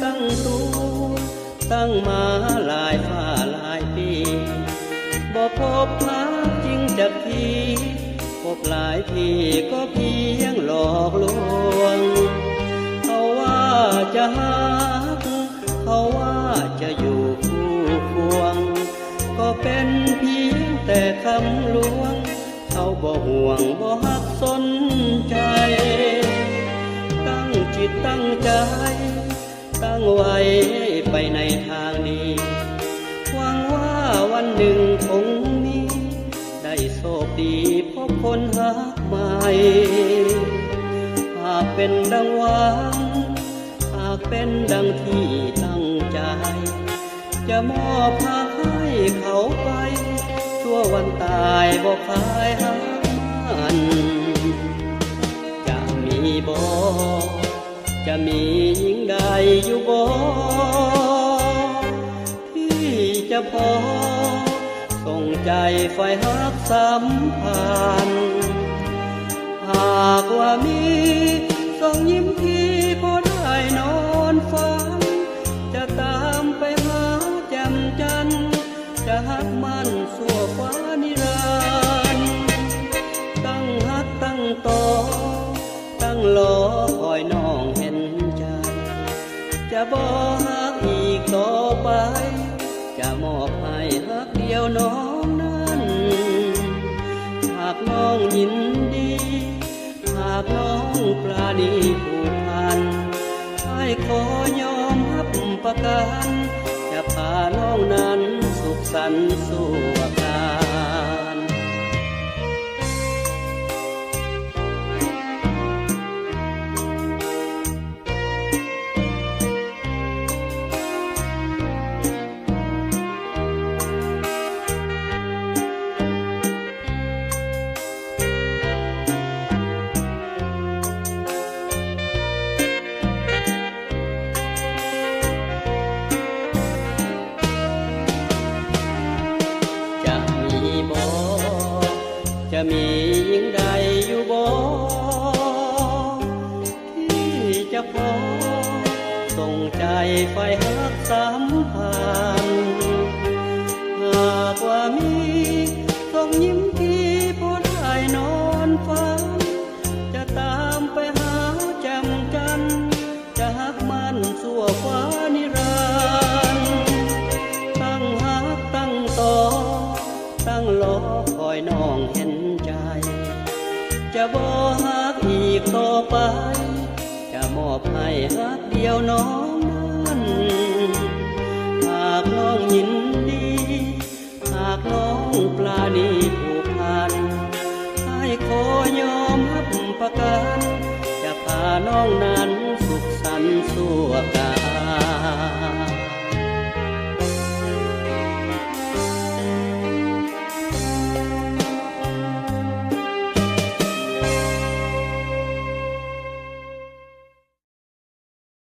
ຕັ້ງຕົວ ຕັ້ງມາຫຼາຍຟ້າຫຼາຍປີ ບໍ່ພົບພາບຈິງຈັກທີ ພົບຫຼາຍທີກໍພຽງຫຼອກລວງ ເຂົາວ່າຈະຮັກ ເຂົາວ່າຈະຢູ່ຄູ່ຄວງ ກໍເປັນພຽງແຕ່ຄຳລວງ ເຂົາບໍ່ຫ່ວງບໍ່ຮັກສົນໃຈ ຕັ້ງຈິດຕັ້ງໃຈ ຕັ້ງໄວ້ໄປໃນທາງດີ ຫວັງວ່າວັນໜຶ່ງຄົງມີ ໄດ້ໂຊກດີພົບຄົນຮັກໃໝ່ ຫາກເປັນດັ່ງຫວັງ ຫາກເປັນດັ່ງທີ່ຕັ້ງໃຈ ຈະມອບຮັກໃຫ້ເຂົາໄປ ຊົ່ວວັນຕາຍບໍ່ຂາຍຮັກໝັ້ນ ຈະມີບໍ່ ຈະມີຍິງໃດຢູ່ບໍ່ ທີ່ຈະພໍສົ່ງໃຈໃຝ່ຮັກສຳພັນ ຫາກວ່າມີ ສົ່ງຍິມທີ່ພໍໄດ້ນອນຝັນ ຈະຕາມໄປຫາແຈ່ມຈັນ ຈະຮັກໝັ້ນຊົ່ວຟ້ານິລັນ ຕັ້ງຮັກຕັ້ງຕໍ່ ຕັ້ງລໍຄອຍນ້ອງເຫັນໃຈ ຈະບໍ່ຮັກອີກຕໍ່ໄປ ຈະມອບໃຫ້ຮັກດຽວນ້ອງນັ້ນ ຫາກນ້ອງຍິນດີ ຫາກນ້ອງປານີຜູກພັນ ອ້າຍຂໍຍອມຮັບປະກັນ ຈະພານ້ອງນັ້ນສຸກສັນຊົ່ວການ. ຈະມີບໍ່ ຈະມີຍິງໃດຢູ່ບໍ່ ທີ່ຈະພໍສົ່ງໃຈໃຝ່ຮັກສຳພັນ ຫາກວ່າມີ ສົ່ງຍິມທີ່ພໍໄດ້ນອນຝັນ ຈະຕາມໄປຫາແຈ່ມຈັນ ຈະຮັກໝັ້ນຊົ່ວຟ້ານິລັນ ຕັ້ງຮັກຕັ້ງຕໍ່ ຕັ້ງລໍຄອຍນ້ອງເຫັນໃຈ ຈະບໍ່ຮັກອີກຕໍ່ໄປ ຈະມອບໃຫ້ຮັກດຽວນ້ອງນັ້ນ ຫາກນ້ອງຍິນດີ ຫາກນ້ອງປານີຜູກພັນ ອ້າຍຂໍຍອມຮັບປະກັນ ຈະພານ້ອງນັ້ນສຸກສັນຊົ່ວກ